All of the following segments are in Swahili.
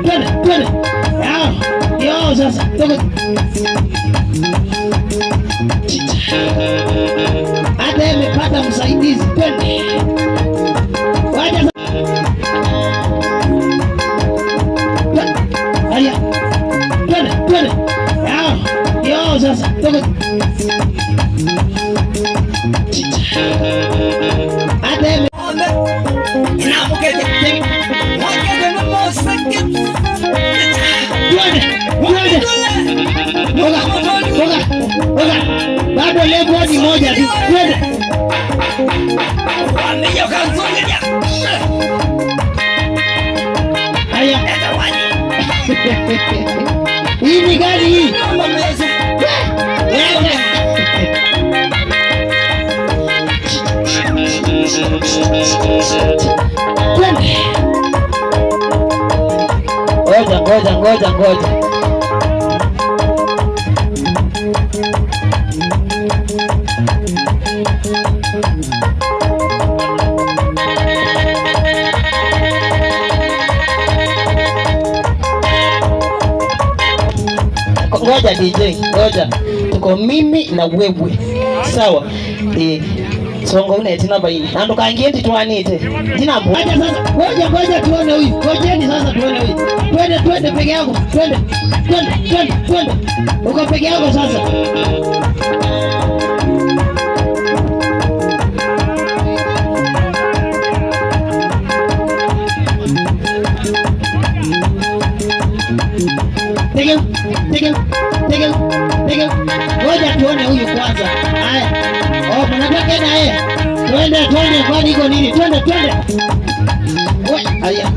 Twende, twende. Yao. Yo sasa. Toka. Hata yeye amepata msaidizi. Twende. Wacha Haya. Twende, twende. Yao. Yo sasa. Toka. Hata yeye Twende, twende. Toka, toka, toka. Bado level ni moja tu. Twende. Haya. Hii ni gani hii? Wewe. Twende. Ngoja, ngoja, ngoja, ngoja. Ngoja DJ, ngoja. Tuko mimi na wewe. Sawa. Eh, songo une namba hii. Na ndukangie nditwanite. Jina mbo. Ngoja sasa, ngoja ngoja tuone huyu. Ngojeni sasa tuone huyu. Twende, twende peke yako. Twende. Twende, twende, twende. Uko peke yako sasa. Tege, tege, tege, tege. Ngoja tuone huyu kwanza. Haya. Oh, mnataka na yeye. Twende, twende, kwani iko nini? Twende, twende. We, haya.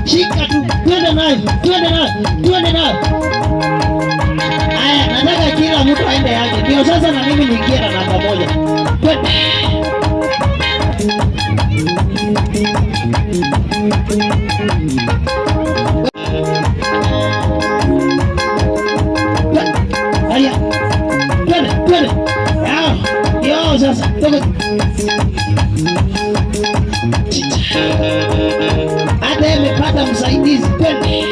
Shika tu, twende nayo, twende nayo, twende nayo. Haya, nataka kila mtu aende yake. Ndio sasa na mimi niingie na namba moja. Twende. Haya. Twende, twende. Yao. Yo sasa. Toka. Hata yeye amepata msaidizi. Twende.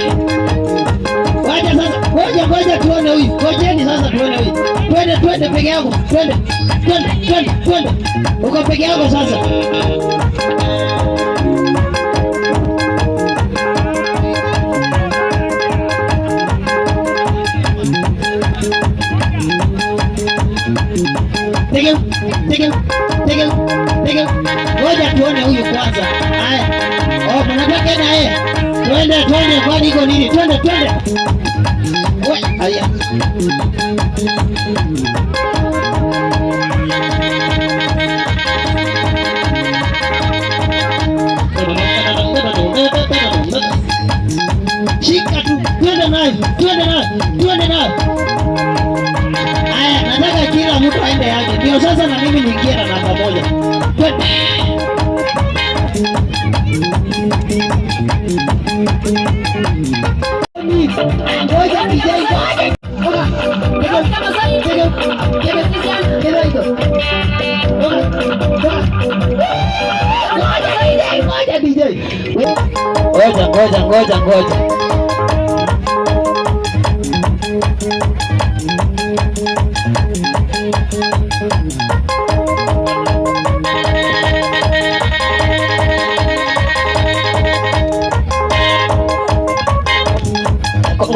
Wacha sasa, ngoja ngoja tuone huyu. Ngojeni sasa tuone huyu. Twende, twende peke yako. Twende. Twende, twende, twende. Uko peke yako sasa. Tege, tege, tege, tege. Ngoja tuone huyu kwanza. Haya. Oh, mnataka na yeye. Twende, twende, kwani iko nini? Twende, twende. We, haya. Shika tu, twende nayo, twende nayo, twende nayo. Haya, nataka kila mtu aende yake. Ndio sasa na mimi niingie na namba moja. Twende. Ngoja DJ. Toka. Tege, tege, tege, tege. Toka, toka. Ngoja DJ, ngoja DJ. Ngoja, ngoja, ngoja, ngoja.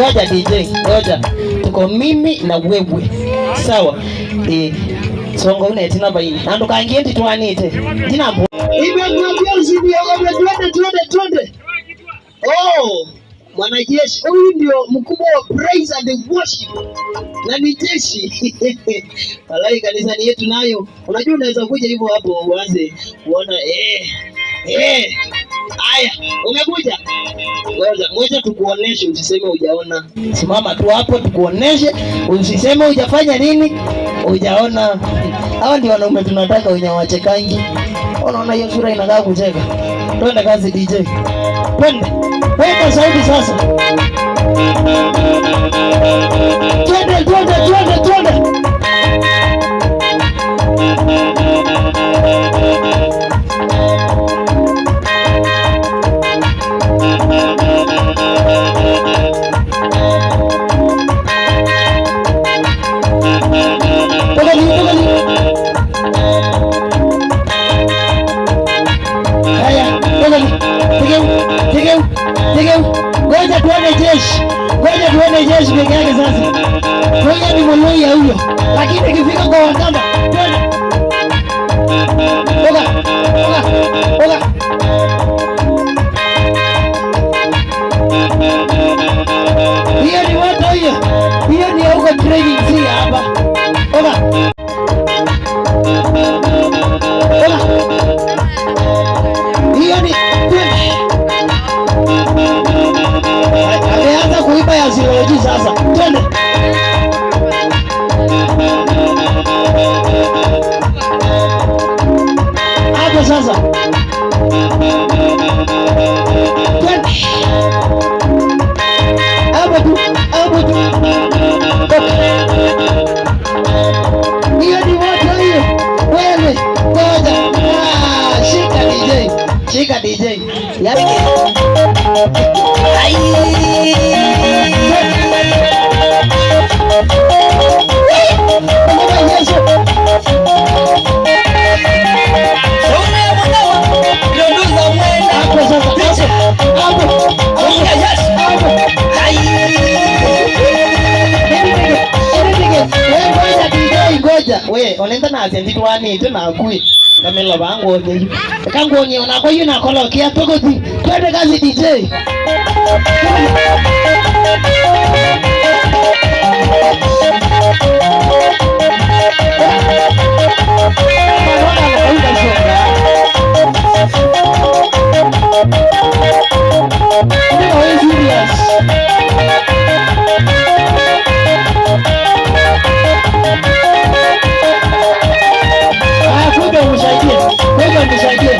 Ngoja DJ, ngoja. Tuko mimi na wewe. Sawa. Eh, songo une namba hii. Na ndukangie nditwanite. Jina mbo. Nimekuambia usiniogope, twende, twende, twende. Oh, mwanajeshi huyu ndio mkubwa wa praise and worship na ni jeshi. Walai kanisani yetu nayo, unajua unaweza kuja hivyo hapo uanze kuona eh eh. Haya, umekuja. Ngoja, ngoja tukuoneshe, usiseme hujaona. Simama tu hapo tukuoneshe, usiseme hujafanya nini, hujaona. Hawa ndio wanaume tunataka wenye wachekangi. Unaona hiyo sura inakaa kucheka. Twende kazi DJ. Twende. Weka sauti sasa. Twende, twende. Huyo ni Mluya huyo. Lakini ikifika kwa Wakamba, twende. Oga, oga, oga. Hiyo ni moto hiyo. Hiyo ni huko training, si hapa. Oga. Oga. Hiyo ni twende. Ameanza kuiba ya ziloji sasa. Twende. Hapo sasa. Twende. Hapo tu, hapo tu. Okay. Hiyo ni moto hiyo. Wewe, ngoja. Ah, shika DJ. Shika DJ. Yaani Ai. Baba Yesu. Sone mwanawa, londuza mwena. Hapo sasa, hapo. Hapo. Yes, yes. Hapo. Ai. Wewe ngoja DJ, ngoja. We, onenda na asendi twani tena akui. Kamela bangu onye. Kangu onye onako yu na kolokia tokoti. Twende kazi DJ. Ndio serious. Haya, kuja umsaidie. Kuja umsaidie.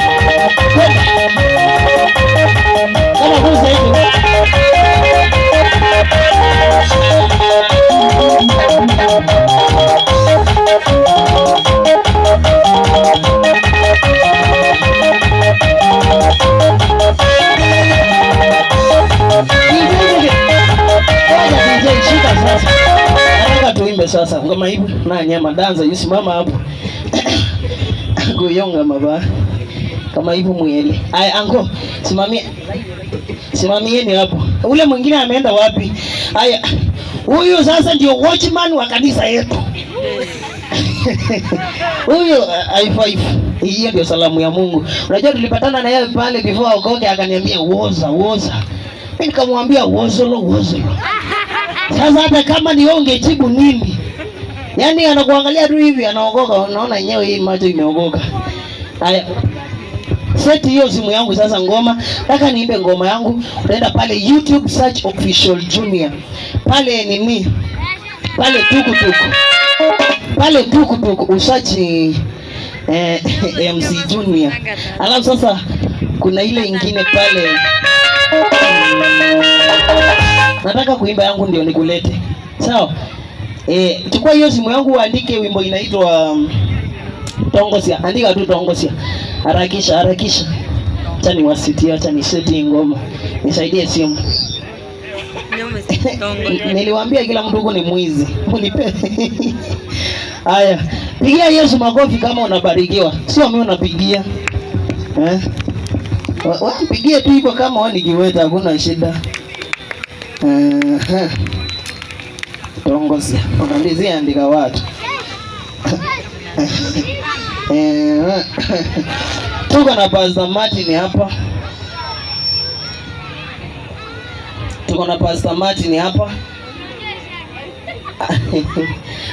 Kwenda. Kama gusa hivi. DJ, ngoja DJ, shika sasa. Nataka tuimbe sasa. Ngoma hivi na nyama danza, yusimama hapo. Kuyonga maba. Kama hivyo mwele. Aya, anko, simamia. Simamieni hapo. Ule mwingine ameenda wapi? Aya. Huyu sasa ndio watchman wa kanisa yetu. Huyu high five. Hiyo ndio salamu ya Mungu. Unajua tulipatana na yeye pale before aokoke, akaniambia woza woza. Mimi nikamwambia wozolo wozolo. Sasa hata kama ni wewe ungejibu nini? Yaani anakuangalia tu hivi anaogoka, unaona yenyewe hii macho imeogoka. Haya. Seti hiyo simu yangu sasa ngoma. Nataka niimbe ngoma yangu. Utaenda pale YouTube, search Official Junior. Pale nini? Pale tukutuku. Pale tukutuku usearch MC Junior. Alafu sasa kuna ile ingine pale. Nataka kuimba yangu ndio nikulete. Sawa? Chukua hiyo simu yangu uandike wimbo inaitwa Tongosia. Andika tu Tongosia. Harakisha, harakisha. Acha niwasitie, acha niseti ngoma. Nisaidie simu. Niliwaambia kila mtu huku ni mwizi. Unipe. Haya, pigia Yesu makofi kama unabarikiwa. Sio mimi unapigia. Eh? Wa pigie tu hivyo kama wewe ni kiweta, hakuna shida. Tongosia. Unalizia andika watu. Tuko na Pastor Martin hapa. Tuko na Pastor Martin hapa.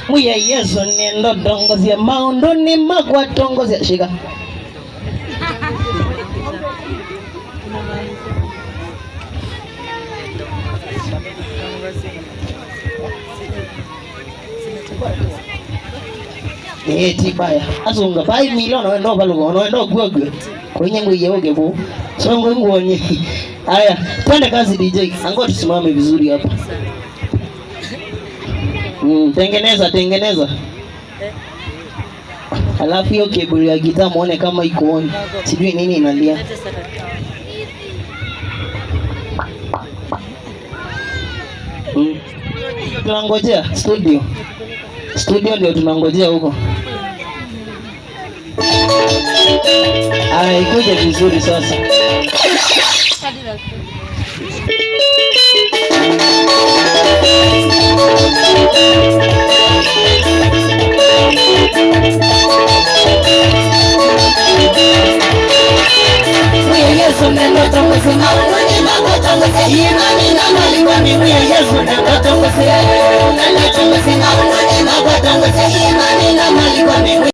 Muya Yesu nendo dongozia maondo ni makwa tongozia. Shika. Tibaya. Azunga 5 million no balugo no ndo gwogwe. Kwenye nguye ku. Songo nguonye. Haya, twende kazi DJ. Ango tusimame vizuri hapa. Tengeneza, tengeneza. Alafu hiyo cable ya gitaa muone kama iko on. Sijui nini inalia. Tunangojea studio. Studio ndio tunangojea huko. Aya, ikuje vizuri sasa. Yesu nenotongoze maunoni makotongoze imani na malikwa miwe Yesu nenotongoze nenotongoze maunoni makotongoze imani na malikwa miwe.